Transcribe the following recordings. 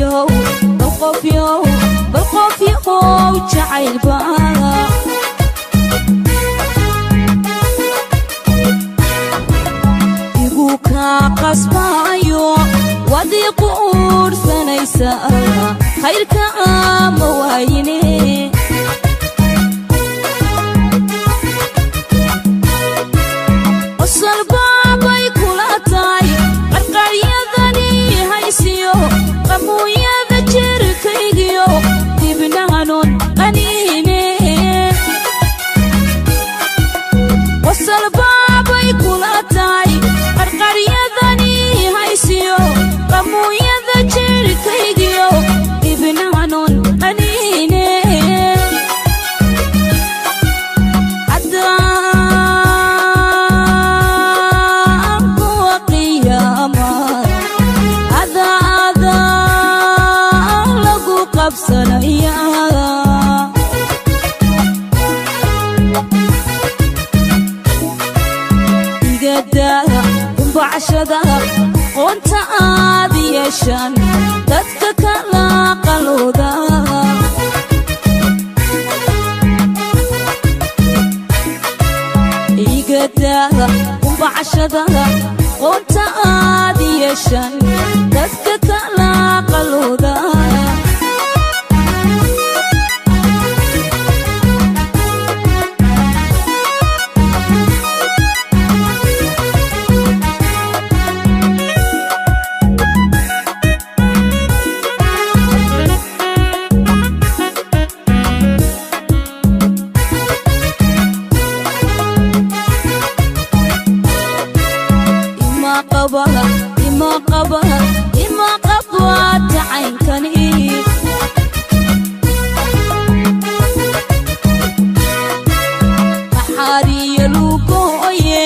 Balqofyow, balqofyow, balqofyahow jacaylba igu kaa qasbaayo, waad ii quursanaysaa, khayrka ama waayine. Qosolbaabay kula tahay qarqaryadani haysiyo, qamuuyada jirkaygiyo dibnahanuun qaniine. Qosolbaabay kula tahay qarqaryadani haysiyo, qamuuyada jirkaygiyo dibnahanuun qaniine. Haddaan kuwa qiyaama ada lagu qabsanaya, igadaha kumbacshada qoonta aad yeeshaan dadka kala qalooda. Igadaha kumbacshada qoonta aad yeeshaan dadka kala qalooda. Ima qaba, ima qaba, ima qaba tacaynkani. Maxaariyo lugooye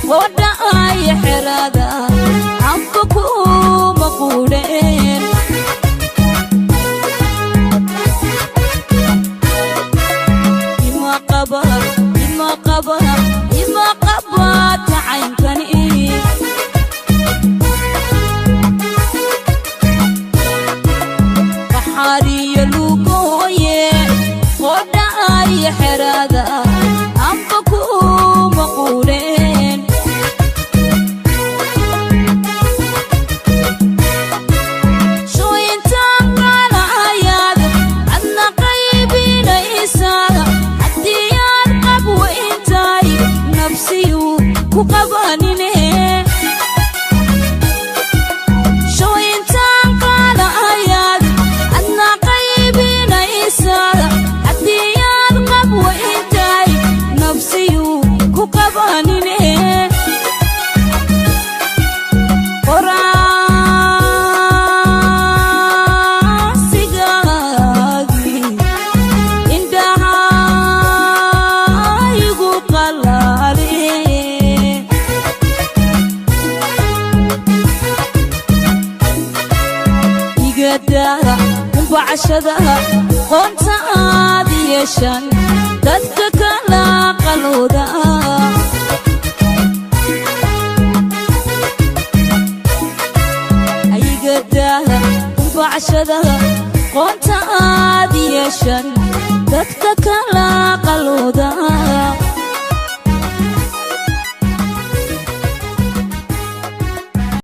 qoodha ay xerada amba kuma quudheen. Ima qaba, ima qaba, ima qaba tacaynkani. Maxaariyo lugooye qoodha ay xerada amba kuma quudheen. Shooyintaan qaalayaad adna qaybinaysaa, haddii aad qab weyntahay nafsiyu ku qabanine. Shooyintaan qaalayaad adna qaybinaysaa, haddii aad qab weyntahay nafsiyu ku qabanine. Qoraansigaagii indhahaygu qalaale, igadaha kumbacshada qoonta aad yeeshaan dadka kala qalooda. Igadaha kumbacshada qoonta aad yeeshaan dadka kala qalooda.